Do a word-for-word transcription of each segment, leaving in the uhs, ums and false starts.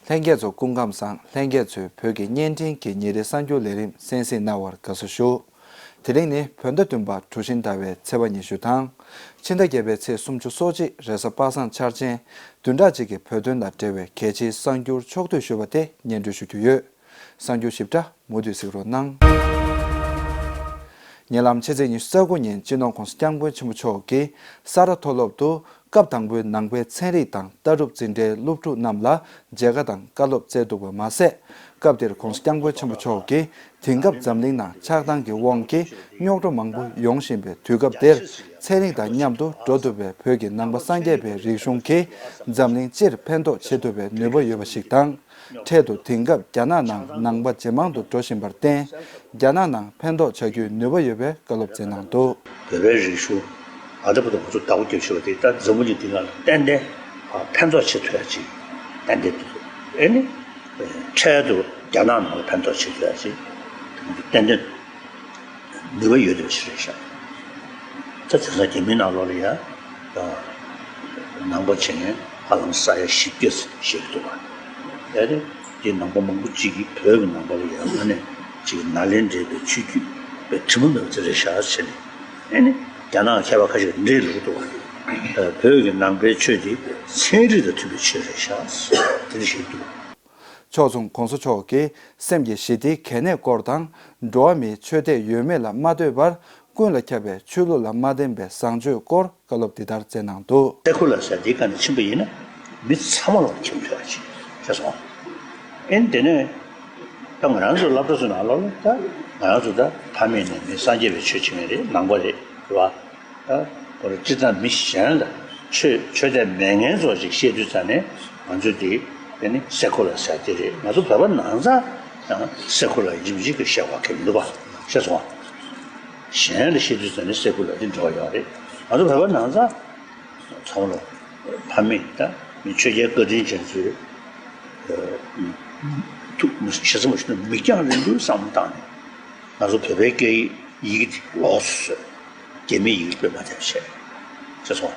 ལྷན་རྒྱས་ཚོ་སྐུ་ཁམས་བཟང་། ལྷན་རྒྱས་ཚོས་བོད་ཀྱི་བརྙན་འཕྲིན་གྱི་ཉིན་རེའི་གསར་འགྱུར་ལས་རིམ་གསན་གཟིགས་གནང་བར་དགའ་བསུ་ཞུ། དེ་རིང་ནི་བོད་ཟླ་བདུན་པ་གྲུ་བཞི་ཟླ་བའི་ཚེས་པ་ཉི་ཤུ་དང་། ཕྱི་ཟླ་བརྒྱད་པའི་ཚེས་སུམ་ཅུ་སོ་གཅིག་རེས་གཟའ་པ་སངས་འཆར་ཅན། བདུན་ཕྲག་གཅིག་གི་བོད་དོན་དང་འབྲེལ་བའི་གལ་ཆེའི་གསར་འགྱུར་ཕྱོགས་བསྡུས་ཞུས་པ་དེ་སྙན་སྒྲོན་ཞུ་རྒྱུ་ཡོད། གསར་འགྱུར་ཞིབ་ཕྲ་མུ་མཐུད་གཟིགས་རོགས་གནང་། ཉེ་ལམ་ཕྱི་ཚེས་ཉི་ཤུ་རྩ་དགུ་ཉིན་སྤྱི་ནོར་༸གོང་ས་༸སྐྱབས་མགོན་ཆེན་པོ་མཆོག་གིས་ས་རཱ་མཐོ་སློབ་ཏུ་སྐབས་དང་པོའི་ནང་པའི་ཚན་རིག་དང་ལྟ་གྲུབ་འཛིན་གྲྭའི་སློབ་ཕྲུག་རྣམས་ལ་མཇལ་ཁ་དང་བཀའ་སློབ་སྩལ་འདུག་པ་མ་ཟད། སྐབས་དེར་༸གོང་ས་༸སྐྱབས་མགོན་ཆེན་པོ་མཆོག་གིས་དེང་སྐབས་འཛམ་གླིང་ནང་ཆགས་སྡང་གི་དབང་གིས་རྙོག་དྲ་མང་པོ་ཡོང་བཞིན་པའི་དུས་སྐབས་དེར་ཚན་རིག་དང་མཉམ་དུ་འགྲོ་ཐུབ་པའི་བོད་ཀྱི་ནང་པ་སངས་རྒྱས་པའི་རིག་གཞུང་གིས་འཛམ་གླིང་སྤྱིར་ཕན་ཐོགས་བྱེད་ཐུབ་པའི་ནུས་པ་ཡོད་པ་ཞིག་དང་། འཕྲལ་དུ་དེང་སྐབས་རྒྱ་ནག་ནང་ནང་པ་ཇེ་མང་དུ་འགྲོ་བཞིན་པར་བརྟེན། རྒྱ་ནག་ནང་ཕན་ཐོགས་བྱ་རྒྱུའི་ནུས་པ་ཡོད་པའི་བཀའ་སློབ་སྩལ་གནང་འདུག། བོད་པའི་རིག་གཞུང་ཨ་ད་བར་དུ་ང་ཚོ་བདག་པོ་རྒྱབ་བཞག་པ་དེ་ད་འཛམ་བུ་གླིང་འདི་སྒང་ལ་ཏན་ཏན་ཕན་ཐོགས་བྱེད་ཐུབ་ཡ་ཅིག་ཏན་ཏན་འདུག། ཨེ་ནི་འཕྲལ་དུ་རྒྱ་ནག་ནང་ལ་ཕན་ཐོགས་བྱེད་ཐུབ་ཡ་ཅིག་ཏན་ཏན་ནུས་པ་ཡོད་འདུག་ཞིག་རེད་ཤག། ད་དེང་སང་རྒྱ་མིའི་ནང་ལོགས་ལ་ཡ་ནང་པ་བྱེད་མཁན་ཧ་ལམ་ས་ཡ་བཞི་བརྒྱ་ཞིག་འདུག་བ། ཡ་རེད། དེ་ནང་པ་མང་པོ་གཅིག་གིས་བོད་ཀྱི་ནང་པ་ལ་ཡ་ཨ་ནི་གཅིག་ནཱ་ལེནྡྲའི་བའི་ཆོས་བརྒྱུད་པའི་དྲི་མ་མེད་པ་དེ་རེད་ཤག་བྱས་ནས་ཨ་ནི་རྒྱ་ནག་མཁས་པ་ཁ་ཤས་ཀྱིས་འགྲེལ་ལུགས་འདུག་བ། བོད་ཀྱི་ནང་པའི་ཆོས་དེ་ཚན་རིག་དང་མཐུན་པའི་ཆོས་རེད་ཤག་དེ་འདྲ་ཞིག་འདུག། ཕྱོགས་མཚུངས་༸གོང་ས་མཆོག་གིས་སེམས་ཀྱི་ཞི་བདེའི་གལ་གནད་སྐོར་དང་། འགྲོ་བ་མིའི་ཆོས་དད་ཡོད་མེད་ལ་མ་ལྟོས་པར་ཀུན་ལ་ཁྱབ་པའི་ཆོས་ལུགས་ལ་མ་བརྟེན་པའི་བཟང་སྤྱོད་སྐོར་བཀའ་སློབ་འདི་ལྟར་སྩལ་གནང་འདུག། སེ་ཀུ་ལར་ཟེར་དེའི་སྒང་ནས་ཕྱིན་པ་ཡིན་ན་མི་ཚང་མ་ལ་ཁྱབ་ཆོག་ཅིག་ཤེས་སོང་། ཨེ་དེ་ནས་ད་ང་རང་ཚོ་སློབ་གྲྭ་ཚོའི་ནང་ལོགས་ལ་ད་ང་རང་ཚོ་ད་ཕ་མེས་ནས་མི་སངས་རྒྱས་པའི་ཆོས་བྱེད་མཁན་རེད། ནང་པ་རེད། རེད་བ། ད་ཁོ་རང་སྤྱིར་བཏང་མི་གཞན་ལ་ཆོས་ཆོས་དད་མེད་མཁན་ཚོ་ཅིག་བཤད་དུས་ཙ་ནས་ང་ཚོ་དེ་དེ་ནི་སེ་ཀུ་ལར་ཟེར་དེ་རེད། ང་ཚོ་བོད་པ་ནང་ཚང་ཡང་སེ་ཀུ་ལར་ཡིན་གཅིག་གི་བཤད་པ་གལ་མི་འདུག་པ། ཤེས་སོང་ང་། གཞན་ལ་བཤད་དུས་ཙ་ནས་སེ་ཀུ་ལར་དེ་འབྲེལ་བ་ཡོད་རེད། ང་ཚོ་བོད་པ་ནང་ཚང་ཚང་མ་ལ་ཕ་མེས་ད་མི་ཆོས་རྒྱལ་བཀའ་དྲིན་ཅན་ཚོའི་ཐུགས་ཞེ་ས་མ་ཞུ་ན་མིག་རྒྱང་རིང་པོའི་བསམ་བློ་བཏང་ནས་ང་ཚོ་བོད་པའི་སྐད་ཡིག་དེ་ལོགས་སུ་བཟོས། རྒྱ་མིའི་ཡིག་དཔེ་མ་དེ་བྱས། ཤེས་སོང་།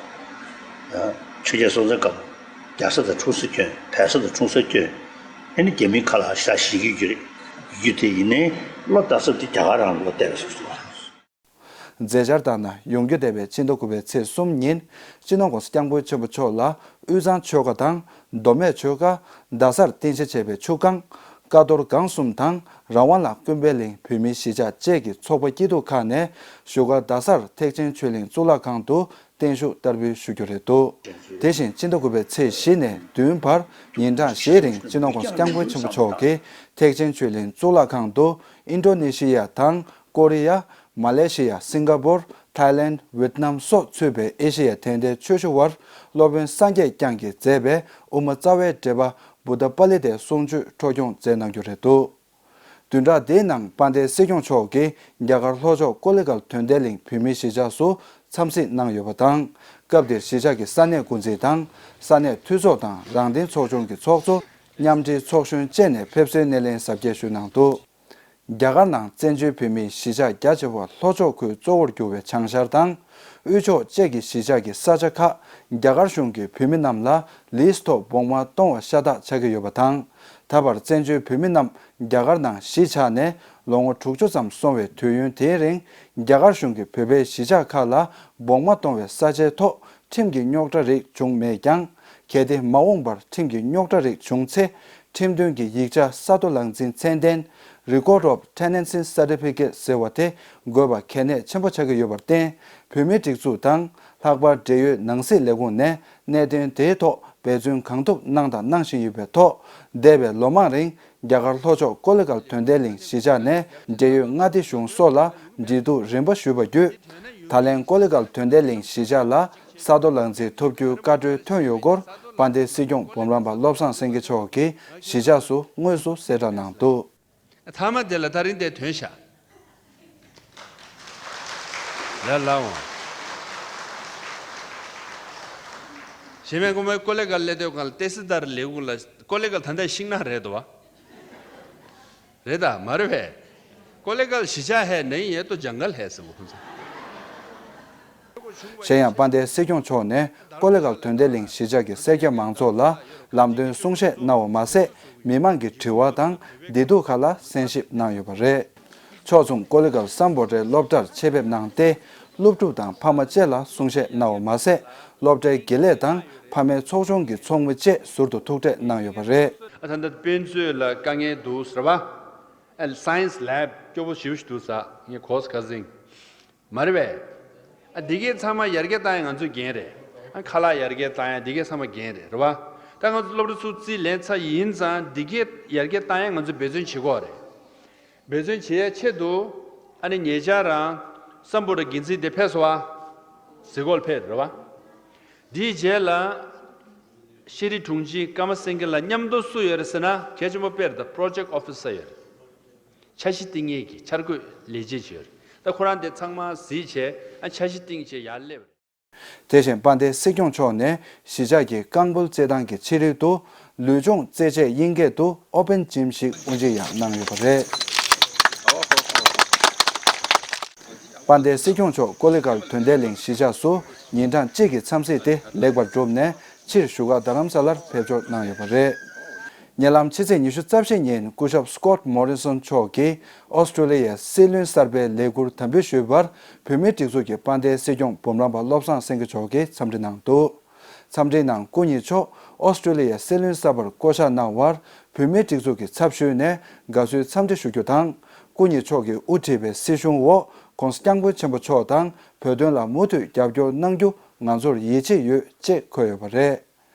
ཆོས་རྒྱལ་སྲོང་བཙན་སྒམ་པོ་རྒྱ་བཟའ་དང་འཁྲུངས་ས་སྐྱོན། བལ་བཟའ་དང་འཁྲུངས་ས་སྐྱོན། ཨ་ནི་རྒྱ་མིའི་ཁ་ལ་ཤ་ཞིག་གི་རྒྱུ་རེད། རྒྱུ་དེ་ཡིན་ནའི་བློ་ལྟ་ས་དེ་རྒྱ་གར་རང་ལོག་བལྟས་པ་སོགས་སོ། མཛད་འཆར་ལྟར་ན་ཡོང་རྒྱུ་འདས་པའི་སྤྱི་ཟླ་དགུ་པའི་ཚེས་གསུམ་ཉིན་སྤྱི་ནོར་༸གོང་ས་༸སྐྱབས་མགོན་ཆེན་པོ་མཆོག་ལ་དབུས་གཙང་ཆོལ་ཁ་དང་མདོ་སྨད་ཆོལ་ཁ། རྡ་སར་རྟེན་གཞི་བྱས་པའི་ཆུ་སྒང་། ཀ་རྡོར་སྒང་གསུམ་དང་རང་དབང་ལ་ཀུན་ཕན་གླིང་བོད་མིའི་གཞིས་ཆགས་བཅས་ཀྱི་ཚོགས་པ་སྐྱིད་སྡུག་ཁག་ནས་བཞུགས་སྒར་རྡ་སར་ཐེག་ཆེན་ཆོས་གླིང་གཙུག་ལག་ཁང་དུ་བརྟན་བཞུགས་བསྟར་འབུལ་ཞུ་རྒྱུ་རེད་འདུག། དེ་བཞིན་སྤྱི་ཟླ་དགུ་པའི་ཚེས་བཞི་ནས་བདུན་བར་ཉིན་གྲངས་བཞིའི་རིང་སྤྱི་ནོར་༸གོང་ས་༸སྐྱབས་མགོན་ཆེན་པོ་མཆོག་གིས་ཐེག་ཆེན་ཆོས་གླིང་གཙུག་ལག་ཁང་དུ་ཨིན་ཌོ་ནེ་ཤི་ཡ་དང་ཀོ་རི་ཡ། མ་ལེ་ཤི་ཡ། སིང་ག་པོར། ཐའི་ལེནཌ། ཝེད་ནམ་སོགས་ཚུད་པའི་ཨེ་ཤི་ཡ་དད་ལྡན་ཆོས་ཞུ་བར་སློབ་དཔོན་སངས་རྒྱས་བསྐྱངས་ཀྱིས་མཛད་པའི་དབུ་མ་རྩ་བའི་འགྲེལ་པ་བུདྡྷ་པཱ་ལི་ཏའི་གསུང་ཆོས་འཕྲོ་སྐྱོང་མཛད་གནང་རྒྱུ་རེད་འདུག། བདུན་ཕྲག་འདིའི་ནང་དཔལ་ལྡན་སྲིད་སྐྱོང་མཆོག་གིས་རྒྱ་གར་ལྷོ་ཕྱོགས་ཀོ་ལི་གྷལ་དོན་ལྡན་གླིང་བོད་མིའི་གཞིས་ཆགས་སུ་འཚམས་གཟིགས་གནང་ཡོད་པ་དང་། སྐབས་དེར་གཞིས་ཆགས་ཀྱི་ས་གནས་འགོ་འཛིན་དང་ས་གནས་འཐུས་ཚོགས་དང་རང་བདེན་ཚོགས་ཆུང་གི་ཚོགས་གཙོ། མཉམ་འབྲེལ་ཚོགས་གཞོན་བཅས་ནས་ཕེབས་བསུའི་སྣེ་ལེན་གཟབ་རྒྱས་ཞུས་གནང་འདུག། རྒྱ་གར་ནང་བཙན་བྱོལ་བོད་མིའི་གཞིས་ཆགས་རྒྱ་ཆེ་བ་ལྷོ་ཕྱོགས་ཁུལ་གཙོ་བོར་གྱུར་བའི་བྱང་ཤར་དང་། དབུས་ཕྱོགས་བཅས་ཀྱི་གཞིས་ཆགས་ཀྱི་ས་ཆ་ཁག་རྒྱ་གར་གཞུང་གིས་བོད་མི་རྣམས་ལ་ལིས་ཐོག་སྦོང་བར་གཏོང་བ་ཤ་སྟག་ཆགས་ཀྱི་ཡོད་པ་དང་། ད་བར་བཙན་བྱོལ་བོད་མི་རྣམས་རྒྱ་གར་ནང་གཞིས་ཆགས་ནས་ལོ་ངོ་དྲུག་ཅུ་ཙམ་སོང་བའི་དུས་ཡུན་དེའི་རིང་རྒྱ་གར་གཞུང་གིས་བོད་པའི་གཞིས་ཆགས་ཁག་ལ་སྦོང་བར་གཏོང་བའི་ས་ཆའི་ཐོག་ཁྲིམས་ཀྱི་རྙོག་དྲ་རིགས་བྱུང་མེད་ཀྱང་། གལ་ཏེ་མ་འོངས་པར་ཁྲིམས་ཀྱི་རྙོག་དྲ་རིགས་བྱུང་ཚེ། ཁྲིམས་མཐུན་གྱི་ཡིག་ཆ་ས་རྡོ་ལག་འཛིན་མཚན་ལྡན། Record of Tenancy Certificate ཟེར་བ་དེ་དགོས་པ་གལ་གནད་ཆེན་པོ་ཆགས་ཀྱི་ཡོད་པར་བརྟེན། བོད་མིའི་སྒྲིག་འཛུགས་དང་ལྷག་པར་འབྲེལ་ཡོད་ནང་སྲིད་ལས་ཁུངས་ནས་གནད་དོན་དེའི་ཐོག་འབད་བརྩོན་གང་ཐུབ་གནང་དང་གནང་བཞིན་ཡོད་པའི་ཐོག་འདས་པའི་ལོ་མང་རིང་རྒྱ་གར་ལྷོ་ཕྱོགས་ཀོ་ལི་གྷལ་དོན་ལྡན་གླིང་གཞིས་ཆགས་ནས་འབྲེལ་ཡོད་མངའ་སྡེ་གཞུང་སོགས་ལ་འབྲེལ་གཏུག་རིམ་པ་ཞུས་པ་བརྒྱུད། ད་ལན་ཀོ་ལི་གྷལ་དོན་ལྡན་གླིང་གཞིས་ཆགས་ལ་ས་རྡོ་ལག་འཛིན་ཐོབ་རྒྱུའི་བཀའ་འཁྲོལ་ཐོན་ཡོད་སྐོར་དཔལ་ལྡན་སྲིད་སྐྱོང་འབུམ་རམས་པ་བློ་བཟང་སེང་གེ་མཆོག་གིས་གཞིས་ཆགས་སུ་དངོས་སུ་གསལ་བསྒྲགས་གནང་འདུག། མཐའ་མ་དེ་ལ་ད་རིང་དེ་ཐོན་ཤག། ལ་ལ་འོང་། གཞན་མའི་ཀོ་མའི་ཀོ་ལེ་གལ་སླེབས་དུས་སྒང་ལ་ཏེ་སི་དར་ལས་ཁུངས་ལ་ཀོ་ལེ་གལ་ད་ལྟ་ཤིང་ནགས་རེད་དོ། རེད་ད་མ་རེད་པས། ཀོ་ལེ་གལ་གཞིས་ཆགས་ཧེ་ནེ་ཡེ་ཏོ་ཇང་གལ་ཧེ་ཟེར་བ་ཁོང་ཚོ། གཞན་ཡང་དཔལ་ལྡན་སྲིད་སྐྱོང་མཆོག་ནས་ཀོ་ལེ་གལ་དོན་ལྡན་གླིང་གཞིས་ཆགས་ཀྱི་སེར་སྐྱ་མང་ཚོགས་ལ་ ལམ་སྟོན་གསུང་བཤད་གནང་བ་མ་ཟད། མི་མང་གི་དྲི་བ་དང་བདེ་སྡུག་ཁག་ལ་གསན་ཞིབ་གནང་ཡོད་པ་རེད། ཕྱོགས་མཚུངས་ཀོ་ལི་གལ་སམ་བྷོ་ཊའི་སློབ་གྲྭར་ཆེད་ཕེབས་གནང་སྟེ། སློབ་ཕྲུག་དང་ཕ་མ་བཅས་ལ་གསུང་བཤད་གནང་བ་མ་ཟད། སློབ་གྲྭའི་དགེ་ལས་དང་ཕ་མའི་ཚོགས་ཆུང་གི་ཚོགས་མི་བཅས་ཟུར་དུ་ཐུག་འཕྲད་གནང་ཡོད་པ་རེད། ཨ་ད་ལྟ་དཔེ་མཛོད་ལ་དཀའ་ངལ་འདུག་ཟེར་བ། ཨ་སའེན་སི་ལེབ་སྐྱོ་པོ་ཞེ་པོ་ཞིག་འདུག་ཟེར་ངས་གོ་སོང་། ཁ་སང་། མ་རེད་པས། ཨ་འདི་གས་ཚང་མ་ཡར་རྒྱས་བཏང་ཡ་ང་ཚོའི་འགན་རེད། ཨ་ཁ་ལག་ཡར་རྒྱས་བཏང་ཡ་འདི་གས་ཚང་མ་འགན་རེད། རེད་བ། ད་ང་ཚོ་སློབ་གྲྭ་ཚུགས་རྩིས་ལེན་ཚར་ཡིན་ཙང་འདི་གས་ཡར་རྒྱས་བཏང་ཡ་ང་ཚོས་འབད་བརྩོན་བྱེད་དགོས་རེད། འབད་བརྩོན་བྱེད་ཡ་ཆེད་དུ། ཨ་ནི་ཉེ་ཆར་རང་སམ་བྷོ་ཊ་འགན་འཛིན་དེ་ཕེབས་སོང་བ། གཟིགས་སྐོར་ཕེབས་རེད་བ། དེའི་རྗེས་ལ། ཤེས་རིག་དྲུང་ཆེ་ཀརྨ་སེང་གེ་ལགས་མཉམ་དུ་སུ་ཡོད་རེད་ཟེར་ན། གལ་ཆེན་པོ་དཔེར་ན་པོ་རོ་ཇེག་ཨོ་ཕི་སར་ཡོད་རེད། འཆར་གཞི་བཏིང་མཁན་གྱི་འཆར་འགོད་ལས་བྱེད་ཅིག་ཡོད་རེད། ད་ཁོ་རང་དེ་ཚང་མ་གཟིགས་བྱས། ཨ་འཆར་གཞི་བཏིང་བྱས་ཡར་སླེབས་རེད། དེ་བཞིན་དཔལ་ལྡན་སྲིད་སྐྱོང་མཆོག་ནས་གཞིས་ཆགས་ཀྱི་རྐང་སྤོལ་རྩེད་ཐང་གི་ཕྱི་རོལ་དུ། ལུས་སྦྱོང་རྩེད་ཆས་དབྱིན་སྐད་དུ་ཨོ་པན་ཇིམ་ཞིག་དབུ་འབྱེད་ཡང་གནང་ཡོད་པ་རེད། དཔལ་ལྡན་སྲིད་སྐྱོང་མཆོག་ཀོ་ལི་གལ་དོན་ལྡན་གླིང་གཞིས་ཆགས་སུ་ཉིན་གྲངས་གཅིག་གི་འཚམས་གཟིགས་དེ་ལེགས་པར་གྲུབ་ནས། ཕྱིར་བཞུགས་སྒར་རྡ་རམ་ས་ལར་ཕེབས་འབྱོར་གནང་ཡོད་པ་རེད། ཉེ་ལམ་ཕྱི་ཚེས་ཉི་ཤུ་རྩ་བཞི་ཉིན་སྐུ་ཞབས་སི་ཀོཊ་མོ་རི་སོན་མཆོག་གིས་ཨོ་སི་ཀྲོ་ལི་ཡའི་སྲིད་བློན་གསར་པའི་ལས་འཁུར་དམ་འབུལ་ཞུས་པར། བོད་མིའི་སྒྲིག་འཛུགས་ཀྱི་དཔལ་ལྡན་སྲིད་སྐྱོང་འབུམ་རམས་པ་བློ་བཟང་སེང་གེ་མཆོག་གིས་འཚམས་འདྲི་གནང་འདུག་འཚམས་འདྲིའི་ནང་སྐུ་ཉིད་མཆོག་ཨོ་སི་ཀྲོ་ལི་ཡའི་སྲིད་བློན་གསར་པར་བསྐོ་གཞག་གནང་བར། བོད་མིའི་སྒྲིག་འཛུགས་ཀྱི་ཚབ་ཞུས་ནས་དགའ་བསུའི་འཚམས་འདྲི་ཞུ་རྒྱུ་དང་། སྐུ་ཉིད་མཆོག་གིས་དབུ་ཁྲིད་པའི་སྲིད་གཞུང་འོག་༧གོང་ས་༧སྐྱབས་མགོན་ཆེན་པོ་མཆོག་དང་བོད་དོན་ལ་མུ་མཐུད་རྒྱབ་སྐྱོར་གནང་རྒྱུ་ང་ཚོར་ཡིད་ཆེས་ཡོད་ཅེས་འཁོད་ཡོད་པ་རེད།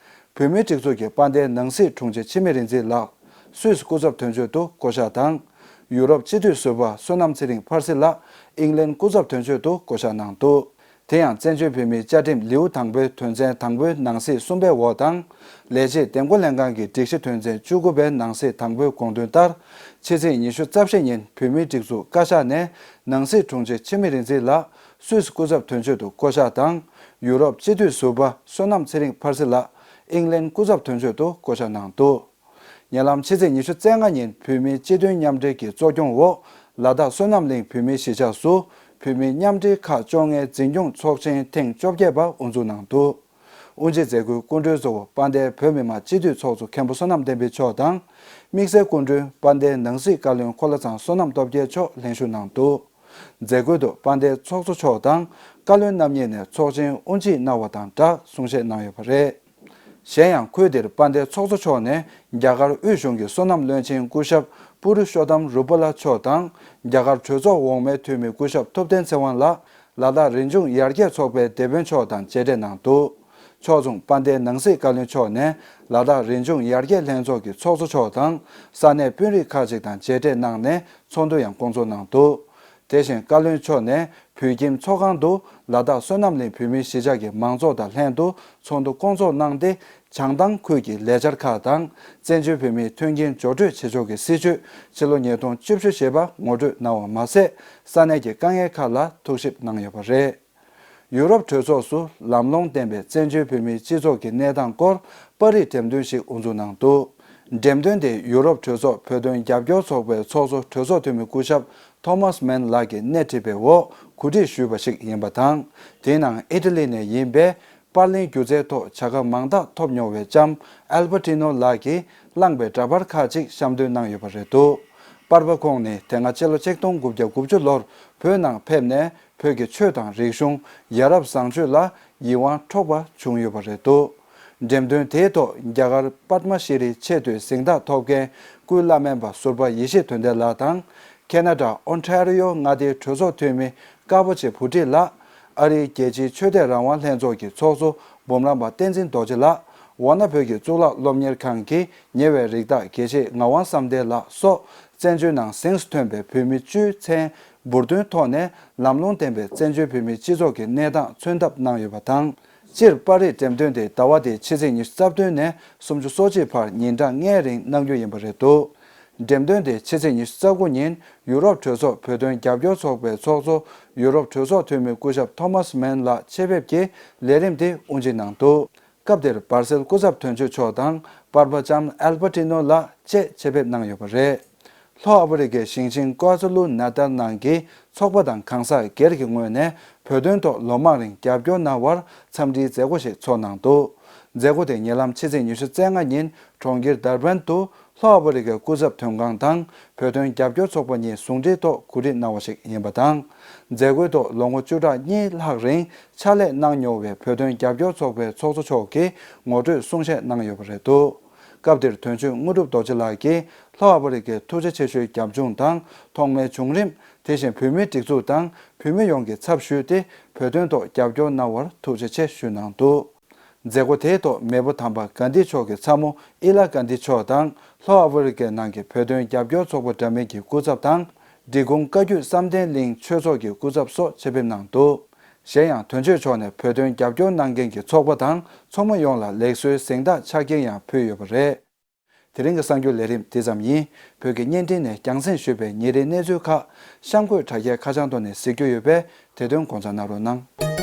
བོད་མིའི་སྒྲིག་འཛུགས་ཀྱི་དཔལ་ལྡན་ནང་སྲིད་དྲུང་ཆེ་འཆི་མེད་རིག་འཛིན་ལགས་སུད་སི་སྐུ་ཚབ་དོན་གཅོད་དུ་བསྐོ་གཞག་དང་། ཡུ་རོབ་སྤྱི་འཐུས་ཟུར་པ་བསོད་ནམས་ཚེ་རིང་ཕར་སྲིད་ལགས་ཨིང་ལན་སྐུ་ཚབ་དོན་གཅོད་དུ་བསྐོ་གཞག་གནང་འདུག་དེ་ཡང་བཙན་བྱོལ་བོད་མིའི་བཅའ་ཁྲིམས་ལེའུ་དང་པོའི་དོན་ཚན་དང་པོའི་ནང་གསེས་གསུམ་པའི་འོག་དང་། ལས་བྱེད་འདེམས་བསྐོ་ལྷན་ཁང་གི་སྒྲིག་གཞི་དོན་ཚན་བཅུ་དགུ་པའི་ནང་གསེས་དང་པོའི་དགོངས་དོན་ལྟར། ཕྱི་ཚེས་ཉི་ཤུ་རྩ་བཞི་ཉིན་བོད་མིའི་སྒྲིག་འཛུགས་བཀའ་ཤག་ནས་ནང་སྲིད་དྲུང་ཆེ་འཆི་མེད་རིག་འཛིན་ལགས་སུད་སི་སྐུ་ཚབ་དོན་གཅོད་དུ་བསྐོ་གཞག་དང་། ཡུ་རོབ་སྤྱི་འཐུས་ཟུར་པ་བསོད་ནམས་ཚེ་རིང་ཕར་སྲིད་ལགས་ཨིང་ལན་སྐུ་ཚབ་དོན་གཅོད་དུ་བསྐོ་གཞག་གནང་འདུག་ཉེ་ལམ་ཕྱི་ཚེས་ཉི་ཤུ་རྩ་ལྔ་ཉིན་བོད་མིའི་སྤྱི་མཐུན་མཉམ་འབྲེལ་གྱི་གཙོ་སྐྱོང་འོག་ལ་དྭགས་བསོད་ནམས་གླིང་བོད་མིའི་གཞིས་ཆགས་སུ་བོད་མིའི་མཉམ་འབྲེལ་ཁག་བཅོ་ལྔའི་འཛིན་སྐྱོང་ཚོགས་ཆེན་ཐེངས་བཅོ་བརྒྱད་པ་དབུ་འཛུགས་གནང་འདུག་དབུ་འབྱེད་མཛད་སྒོའི་སྐུ་མགྲོན་གཙོ་བོ་དཔལ་ལྡན་བོད་མི་མང་སྤྱི་འཐུས་ཚོགས་གཙོ་མཁན་པོ་བསོད་ནམས་བསྟན་འཕེལ་མཆོག་དང་། དམིགས་བསལ་སྐུ་མགྲོན་དཔལ་ལྡན་ནང་སྲིད་བཀའ་བློན་འཁོར་ལོ་ཚང་བསོད་ནམས་སྟོབས་རྒྱལ་མཆོག་ལྷན་ཞུགས་གནང་འདུག་མཛད་སྒོའི་ཐོག་དཔལ་ལྡན་ཚོགས་གཙོ་མཆོག་དང་བཀའ་བློན་རྣམ་གཉིས་ནས་ཚོགས་ཆེན་དབུ་འབྱེད་གནང་བ་དང་སྦྲགས་གསུང་བཤད་གནང་ཡོད་པ་རེད། གཞན་ཡང་ཁུལ་དེར་དཔལ་ལྡན་ཚོགས་གཙོ་མཆོག་ནས་རྒྱ་གར་དབུས་གཞུང་གི་སོ་ནམ་བློན་ཆེན་སྐུ་ཞབས་པུ་རུ་ཤོ་ཏམ་རུ་པ་ལ་མཆོག་དང་། རྒྱ་གར་གྲོས་ཚོགས་འོག་མའི་འཐུས་མི་སྐུ་ཞབས་ཐུབ་བསྟན་ཚེ་དབང་ལགས་ལ་དྭགས་རིགས་ཆུང་ཡར་རྒྱས་ཚོགས་པའི་སྡེ་དཔོན་མཆོག་དང་མཇལ་འཕྲད་གནང་འདུག་ཕྱོགས་མཚུངས་དཔལ་ལྡན་ནང་སྲིད་བཀའ་བློན་མཆོག་ནས་ལ་དྭགས་རིགས་ཆུང་ཡར་རྒྱས་ལྷན་ཚོགས་ཀྱི་ཚོགས་གཙོ་མཆོག་དང་ས་གནས་དཔོན་རིགས་ཁག་ཅིག་དང་མཇལ་འཕྲད་གནང་ནས་ཚོགས་འདུ་ཡང་བསྐོང་ཚོགས་གནང་འདུག་དེ་བཞིན་བཀའ་བློན་མཆོག་ནས་བོད་ཁྱིམ་ཚོགས་ཁང་དུ་ལ་དྭགས་བསོད་ནམས་གླིང་བོད་མིའི་གཞིས་ཆགས་ཀྱི་མང་ཚོགས་དང་ལྷན་དུ་ཚོགས་འདུ་བསྐོང་ཚོགས་གནང་སྟེ། བྱང་ཐང་ཁུལ་གྱི་ལས་འཆར་ཁག་དང་། བཙན་བྱོལ་བོད་མིའི་མཐུན་རྐྱེན་སྦྱོར་སྤྲོད་བྱེད་ཕྱོགས་ཀྱི་སྲིད་བྱུས་ཕྱི་ལོ་ཉིས་སྟོང་བཅུ་བཞི་ཞེས་པ་ངོ་སྤྲོད་གནང་བ་མ་ཟད། ས་གནས་ཀྱི་དཀའ་ངལ་ཁག་ལ་ཐུགས་ཞིབ་གནང་ཡོད་པ་རེད། ཡུ་རོབ་གྲོས་ཚོགས་སུ་ལམ་ལྷོང་ལྡན་པའི་བཙན་བྱོལ་བོད་མིའི་སྤྱི་ཚོགས་ཀྱི་གནས་སྟངས་སྐོར་པར་རིས་འགྲེམས་སྟོན་ཞིག་དབུ་འཛུགས་གནང་འདུག་འགྲེམས་སྟོན་དེ་ཡུ་རོབ་གྲོས་ཚོགས་བོད་དོན་རྒྱབ་སྐྱོར་ཚོགས་པའི་ཚོགས་གཙོ་གྲོས་ཚོགས་འཐུས་མི་སྐུ་ཞབས་ཐོ་མཱས་མན་ལགས་ཀྱིས་སྣེ་ཁྲིད་པའི་འོག་གོ་སྒྲིག་ཞུས་པ་ཞིག་ཡིན་པ་དང་། དེའི་ནང་ཨི་ཊ་ལི་ནས་ཡིན་པའི་པར་ལེན་སྒྱུ་རྩལ་ཐོག་བྱ་དགའ་མང་དག་ཐོབ་མྱོང་བའི་ལྕམ་ཨལ་པ་ཏི་ནོ་ལགས་ཀྱིས་བླངས་པའི་འདྲ་པར་ཁག་ཅིག་བཤམས་སྟོན་གནང་ཡོད་པ་རེད་འདུག་པར་པ་ཁོང་ནི་དེ་སྔ་ཕྱི་ལོ་ཆིག་སྟོང་དགུ་བརྒྱ་དགུ་བཅུ་ལོར་བོད་ནང་ཕེབས་ནས་བོད་ཀྱི་ཆོས་དང་རིག་གཞུང་། ཡ་རབས་བཟང་སྤྱོད་ལ་ཡིད་དབང་འཕྲོག་པ་བྱུང་ཡོད་པ་རེད་འདུག་འགྲེམས་སྟོན་དེའི་ཐོག་རྒྱ་གར་པདྨ་ཤྲི་ཆེས་མཐོའི་གཟེངས་རྟགས་ཐོབ་མཁན་སྐུའི་བླ་སྨན་པ་ཟུར་པ་ཡེ་ཤེས་དོན་ལྡན་ལགས་དང་། ཁེ་ན་ཌ་ཨོན་ཊ་རི་ཡོ་མངའ་སྡེའི་གྲོས་ཚོགས་འཐུས་མི་ཀ་པོ་ཆེ་བུ་ཁྲིད་ལགས། ཨ་རིའི་རྒྱལ་སྤྱིའི་ཆོས་དད་རང་དབང་ལྷན་ཚོགས་ཀྱི་ཚོགས་གཙོ་འབུམ་རམས་པ་བསྟན་འཛིན་རྡོ་རྗེ་ལགས། འོ་ན་བོད་ཀྱི་གཙུག་ལག་སློབ་གཉེར་ཁང་གི་ཉེ་བའི་རིགས་བདག་དགེ་བཤེས་ངག་དབང་བསམ་གཏན་ལགས་སོགས་བཙན་བྱོལ་ནང་གཟེངས་སུ་ཐོན་པའི་བོད་མི་བཅུའི་མཚན་འབུར་འདོན་ཐོག་ནས་ལམ་ལྷོང་ལྡན་པའི་བཙན་བྱོལ་བོད་མིའི་སྤྱི་ཚོགས་ཀྱི་གནས་སྟངས་མཚོན་ཐབས་གནང་ཡོད་པ་དང་། སྤྱིར་པར་རིས་འགྲེམས་སྟོན་དེ་ཟླ་བ་འདིའི་ཕྱི་ཚེས་ཉི་ཤུ་རྩ་བདུན་ནས་སུམ་ཅུ་སོ་གཅིག་བར་ཉིན་གྲངས་ལྔའི་རིང་གནང་རྒྱུ་ཡིན་པ་རེད་འདུག་འགྲེམས་སྟོན་དེ་ཕྱི་ཚེས་ཉི་ཤུ་རྩ་དགུ་ཉིན་ཡུ་རོབ་གྲོས་ཚོགས་བོད་དོན་རྒྱབ་སྐྱོར་ཚོགས་པའི་ཚོགས་གཙོ་ཡུ་རོབ་གྲོས་ཚོགས་འཐུས་མི་སྐུ་ཞབས་ཐོ་མཱས་མན་ལགས་ཆེད་ཕེབས་ཀྱིས་ལས་རིམ་དེ་དབུ་འབྱེད་གནང་འདུག་སྐབས་དེར་སྦར་སེལ་སྐུ་ཚབ་དོན་གཅོད་མཆོག་དང་པར་པ་ལྕམ་ཨལ་པ་ཏི་ནོ་ལགས་བཅས་ཆེད་ཕེབས་གནང་ཡོད་པ་རེད། ལྷོ་ཨ་ཧྥེ་རི་ཁའི་ཞིང་ཆེན་ཀོ་ཛུ་ལུ་ནཱ་ཏཱལ་ནང་གི་ཚོགས་པ་དང་གང་ཟག་སྒེར་གྱི་ངོས་ནས་བོད་དོན་ཐོག་ལོ་མང་རིང་རྒྱབ་སྐྱོར་གནང་བར་འཚམས་འདྲིའི་མཛད་སྒོ་ཞིག་ཚོགས་གནང་འདུག། མཛད་སྒོ་དེ་ཉེ་ལམ་ཕྱི་ཚེས་ཉི་ཤུ་རྩ་ལྔ་ཉིན་གྲོང་ཁྱེར་དར་བན་དུ་ལྷོ་ཨ་ཧྥེ་རི་ཁའི་སྐུ་ཚབ་དོན་ཁང་དང་བོད་དོན་རྒྱབ་སྐྱོར་ཚོགས་པ་གཉིས་ཟུང་འབྲེལ་ཐོག་གོ་སྒྲིག་གནང་བ་ཞིག་ཡིན་པ་དང་། མཛད་སྒོའི་ཐོག་ལོ་ངོ་བཅུ་ཕྲག་གཉིས་ལྷག་རིང་ཕྱག་ལས་གནང་མྱོང་བའི་བོད་དོན་རྒྱབ་སྐྱོར་ཚོགས་པའི་ཚོགས་གཙོ་མཆོག་གིས་ངོ་སྤྲོད་གསུང་བཤད་གནང་ཡོད་པ་རེད་འདུག། སྐབས་དེར་དོན་གཅོད་དངོས་གྲུབ་རྡོ་རྗེ་ལགས་ཀྱིས་ལྷོ་ཨ་ཧྥེ་རི་ཁའི་ཐུགས་རྗེ་ཆེ་ཞུའི་རྒྱབ་ལྗོངས་དང་ཐོག་མའི་བྱུང་རིམ། དེ་བཞིན་བོད་མིའི་སྒྲིག་འཛུགས་དང་བོད་མི་ཡོངས་ཀྱི་ཚབ་ཞུས་ཏེ་བོད་དོན་ཐོག་རྒྱབ་སྐྱོར་གནང་བར་ཐུགས་རྗེ་ཆེ་ཞུས་གནང་འདུག། མཛད་སྒོ་དེའི་ཐོག་མེས་པོ་དམ་པ་གྷན་དྷི་མཆོག་གི་ཚ་མོ་ཨི་ལ་གྷན་དྷི་མཆོག་དང་ལྷོ་ཨ་ཧྥེ་རི་ཁའི་ནང་གི་བོད་དོན་རྒྱབ་སྐྱོར་ཚོགས་པ་འདྲ་མིན་གྱི་སྐུ་ཚབ་དང་། འབྲི་གུང་བཀའ་བརྒྱུད་བསམ་གཏན་གླིང་ཆོས་ཚོགས་ཀྱི་སྐུ་ཚབ་སོགས་ཆེད་ཕེབས་གནང་འདུག། གཞན་ཡང་དོན་གཅོད་མཆོག་ནས་བོད་དོན་རྒྱབ་སྐྱོར་གནང་མཁན་གྱི་ཚོགས་པ་དང་ཚོགས་མི་ཡོངས་ལ་ལེགས་གསོལ་གཟེངས་རྟགས་ཕྱག་འཁྱེར་ཡང་ཕུལ་ཡོད་པ་རེད། དེ་རིང་གི་གསར་འགྱུར་ལས་རིམ་འདི་ཙམ་ཡིན། བོད་ཀྱི་བརྙན་འཕྲིན་ནས་རྒྱང་སྲིང་ཞུས་པའི་ཉིན་རེའི་གནས་ཚུལ་ཁག་གཤམ་འཁོད་དྲ་རྒྱའི་ཁ་བྱང་ཐོག་ནས་གཟིགས་རྒྱུ་ཡོད་པས་དེ་དོན་དགོངས་འཇགས་གནང་རོགས་གནང་།